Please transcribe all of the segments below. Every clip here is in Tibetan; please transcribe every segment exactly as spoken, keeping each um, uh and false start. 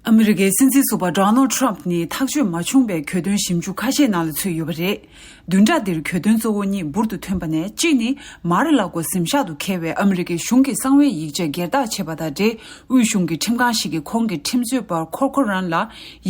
ཨ་མི་རི་ཀའི་སྲིད་འཛིན་ཟུར་པ་Donald Trump ནི་ཐག་གཅོད་མ་བྱུང་བའི་གྱོད་དོན་ཞིབ་འཇུག་ཁ་ཤས་ནང་ལ་ཚུད་ཡོད་པ་རེད། བདུན་ཕྲག་འདིར་གྱོད་དོན་གཙོ་བོ་གཉིས་འབུར་དུ་ཐོན་པ་ནས། གཅིག་ནི་མར་ལ་གོ་གཟིམ་ཤག་ཏུ་འཁེལ་བའི་ཨ་མི་རི་ཀའི་གཞུང་གི་གསང་བའི་ཡིག་ཆ་སྒེར་བདག་བྱས་པ་དང་འབྲེལ། དབུས་གཞུང་གི་ཁྲིམས་ཁང་ཞིག་གིས་ཁོང་གི་ཁྲིམས་རྩོད་པ་Corcoran ལ་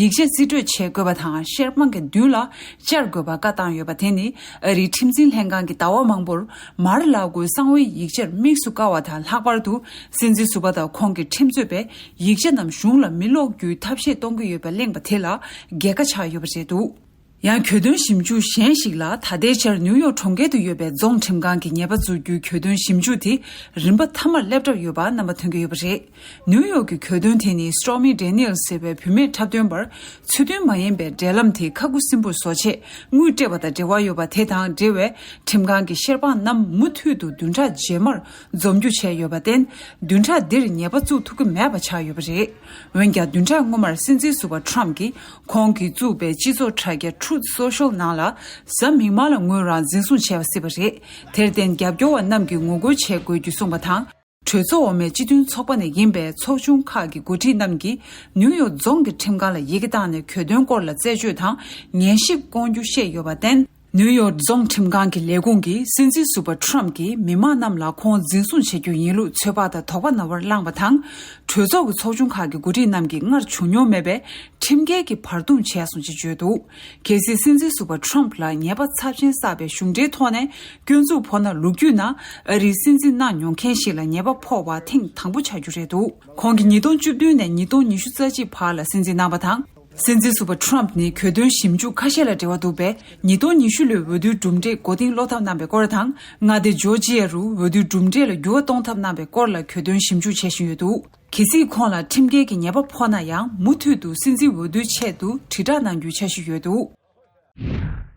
ཡིག་ཆ་རྩིས་སྤྲོད་བྱེད་དགོས་པ་དང་། ཤེལ་དཔང་གི་མདུན་ལ་བཅར་དགོས་པ་བཀའ་བཏང་ཡོད་པ་དེ་ནི། ཨ་རིའི་ཁྲིམས་འཛིན་ལྷན་ཁང་གིས་ཟླ་བ་མང་པོར་མར་ལ་གོའི་གསང་བའི་ཡིག་ཆར་དམིགས་སུ་བཀར་བ་དང་། ལྷག་པར་དུ་སྲིད་འཛིན་ཟུར་པ་དང་ཁོང་གི་ཁྲིམས་རྩོད་པས་ཡིག་ཆ་རྣམས་གཞུང་ལ་མི་སློག་རྒྱུའི་ཐབས་ཤེས་གཏོང་གི་ཡོད་པ་གླེང་བ་དེ་ལ་རྒྱལ་ཁ་ཆགས་ཡོད་པ་རེད་འདུག། ཡང་གྱོད་དོན་ཞིབ་འཇུག་གཞན་ཞིག་ལ། ད་ལྟའི་ཆར་ནིའུ་ཡོག་གྲོང་ཁྱེར་དུ་ཡོད་པའི་རྫོང་ཁྲིམས་ཁང་གིས་ཉེས་པ་བཙུགས་རྒྱུའི་གྱོད་དོན་ཞིབ་འཇུག་དེ་རིམ་པ་མཐའ་མར་སླེབས་གྲབས་ཡོད་པ་རྣམ་པ་ཐོན་གྱི་ཡོད་པ་རེད། ནིའུ་ཡོག་གི་གྱོད་དོན་དེ་ནི་Stormy Daniels ཟེར་བའི་བུད་མེད་འཁྲབ་སྟོན་པར་ཚུལ་མཐུན་མ་ཡིན་པའི་འབྲེལ་ལམ་དེ་ཁ་ཁུ་སིམ་པོར་བཟོ་ཆེད་དངུལ་སྤྲད་པ་དང་འབྲེལ་བ་ཡོད་པ་དེ་དང་འབྲེལ་བའི་ཁྲིམས་ཁང་གི་ཤེལ་དཔང་རྣམས་མུ་མཐུད་དུ་བདུན་ཕྲག་རྗེས་མར་འཛོམས་རྒྱུ་བྱས་ཡོད་པར་བརྟེན། བདུན་ཕྲག་འདིར་ཉེས་པ་བཙུགས་ཐུབ་ཀྱི་མེད་པ་ཆགས་ཡོད་པ་རེད། འོན་ཀྱང་། བདུན་ཕྲག་སྔོན་མར་སྲིད་འཛིན་ཟུར་པ་Trump གྱིས་ཁོང་གིས་བཙུགས་པའི་སྤྱི་ཚོགས་དྲ་རྒྱ་Truth Social ནང་ལ། གཟའ་མིག་དམར་ལ་ངོས་རང་འཛིན་བཟུང་བྱས་པ་སྲིད་པ་རེད། དེར་བརྟེན། རྒྱབ་སྐྱོར་བ་རྣམས་ཀྱིས་ངོ་རྒོལ་བྱེད་དགོས་རྒྱུ་གསུངས་པ་དང་། གྲོས་ཚོགས་འོག་མའི་སྤྱི་མཐུན་ཚོགས་པ་ནས་ཡིན་པའི་ཚོགས་ཆུང་ཁག་གི་འགོ་ཁྲིད་རྣམས་ཀྱིས་ནིའུ་ཡོག་རྫོང་གི་ཁྲིམས་ཁང་ལ་ཡི་གེ་བཏང་ནས་གྱོད་དོན་སྐོར་ལ་རྩད་གཅོད་དང་ཉན་ཞིབ་སྐོང་རྒྱུ་བཤད་ཡོད་པར་བརྟེན། ནིའུ་ཡོག་རྫོང་ཁྲིམས་ཁང་གི་ལས་ཁུངས་ཀྱིས་སྲིད་འཛིན་ཟུར་པ་Trump གྱིས་མི་མང་རྣམས་ལ་ཁོང་འཛིན་བཟུང་བྱེད་རྒྱུ་ཡིན་ལུགས་ཚོད་དཔག་དང་དོགས་པ་རྣ་བར་བསླངས་པ་དང་། གྲོས་ཚོགས་ཀྱི་ཚོགས་ཆུང་ཁག་གི་འགོ་ཁྲིད་རྣམས་ཀྱིས་སྔར་བྱུང་མྱོང་མེད་པའི་ཁྲིམས་འགལ་གྱི་བར་འདུམ་བྱས་སོང་ཅེས་བརྗོད་འདུག། གལ་སྲིད་སྲིད་འཛིན་ཟུར་པ་Trump ལ་ཉེས་པ་ཚབས་ཆེན་བསགས་པའི་གཞུང་འབྲེལ་ཐོག་ནས་སྐྱོན་འཛུགས་ཕོག་ན། ལོ་རྒྱུས་ནང་ཨ་རིའི་སྲིད་འཛིན་གནང་མྱོང་མཁན་ཞིག་ལ་ཉེས་པ་ཕོག་པ་ཐེངས་དང་པོ་ཆགས་རྒྱུ་རེད་འདུག། ཁོང་གིས་ཉིས་སྟོང་བཅུ་བདུན་ནས་ཉིས་སྟོང་ཉི་ཤུ་རྩ་གཅིག་བར་ལ་སྲིད་འཛིན་གནང་བ་དང་། སྲིད་འཛིན་ཟུར་པ་Trump ནི་གྱོད་དོན་ཞིབ་འཇུག་ཁ་ཤས་ལ་འབྲེལ་བ་འདུག་པས། ཉིས་སྟོང་ཉི་ཤུ་ལོའི་འོས་བསྡུའི་གྲུབ་འབྲས་མགོ་རྟིང་སློག་ཐབས་གནང་བའི་སྐོར་དང་། མངའ་སྡེ་ཇོར་ཇི་ཡ་རུ་འོས་བསྡུའི་གྲུབ་འབྲས་ལ་འགྱུར་བ་གཏོང་ཐབས་གནང་བའི་སྐོར་ལ་གྱོད་དོན་ཞིབ་འཇུག་བྱེད་བཞིན་ཡོད་འདུག། གལ་སྲིད་ཁོང་ལ་ཁྲིམས་འགལ་གྱི་ཉེས་པ་ཕོག་ན་ཡང་། མུ་མཐུད་དུ་སྲིད་འཛིན་འོས་བསྡུའི་ཆེད་དུ་དྲིལ་བསྒྲགས་གནང་རྒྱུའི་འཆར་གཞི་ཡོད་འདུག།